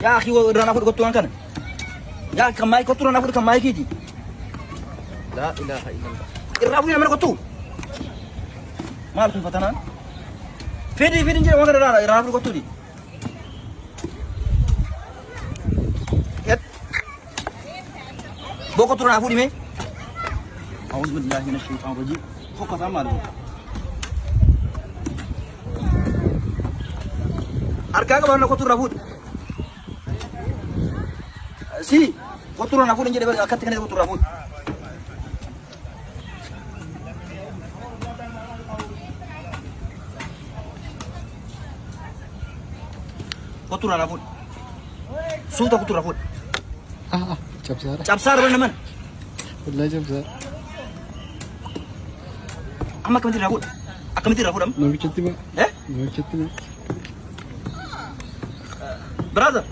Yaa akhi irraa naa fudhu kottu waan kana. Yaa kan maayikii kottu irraa naa fudhu kan maayikiiti. Laa ilaaha illallah. Irraa fudhi namana kottu. Maal kun fatanaan? Fidi fidi jedhe waan kana irraa irraa fudhu kottuuti. Boo kottu irraa fuudhi mee. A'uudhu billaahi mina shayxaan rajiim. Fokkataan maal kun? Harkaa qabaan kottu irraa fuudhi. Si kottu irraa fuudhi jedhe akkatti kana kottu irraa fuudhi. Kottu irraa fuudhi. Suuta kottu irraa fuudhi. Ah, ah, cabsaadha. Cabsaa irra naman. Wallahi cabsaadha. Amma akkamitti irraa fuudha? Akkamitti irraa fuudhama? Namichatti ma? Eh? Namichatti ma? Brother.